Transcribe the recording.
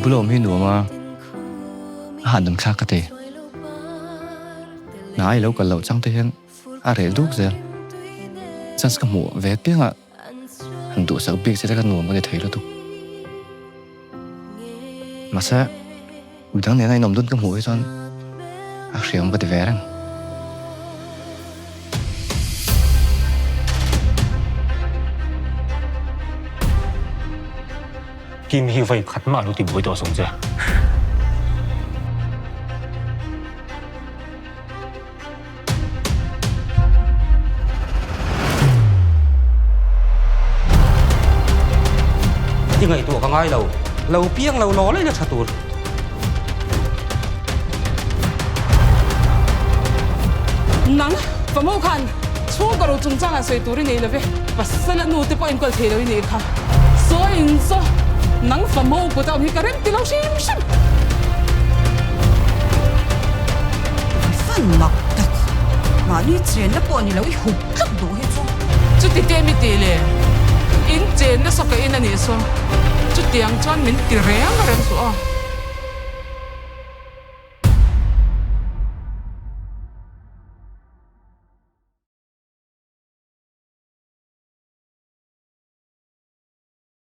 bula awm hi nuam a, a hahdam thlak ka ti. Hna i lo kal loh chang te hian a reh duk zel. Chance ka hmuh ve piangah han duhsak bik che te kha nuam ka ti thei lutuk. Mahse, midang nena inawm dun ka hmuh hi chuan a hriam ka ti ve reng. Kim hi vawi khat mah lo ti buai tawh sawm che. I ngaihtuah ka ngai lo, lo piang lo law laih la tha tur. Nang, famo khan chhungkaw ro chungchangah sawi tur i nei lo ve, pasal a nu te pawh enkawl thei lo i nih kha. Sawi in chaw, nang famo kut a awm hi ka rem ti lo hrim hrim. Fan mak tak, mahni chenna pawh ni lo i hup tlat duh hi chu. Chuti te mi tih le, in chenna sawka in a nih saw, chutiang chuan min ti reng reng suh aw.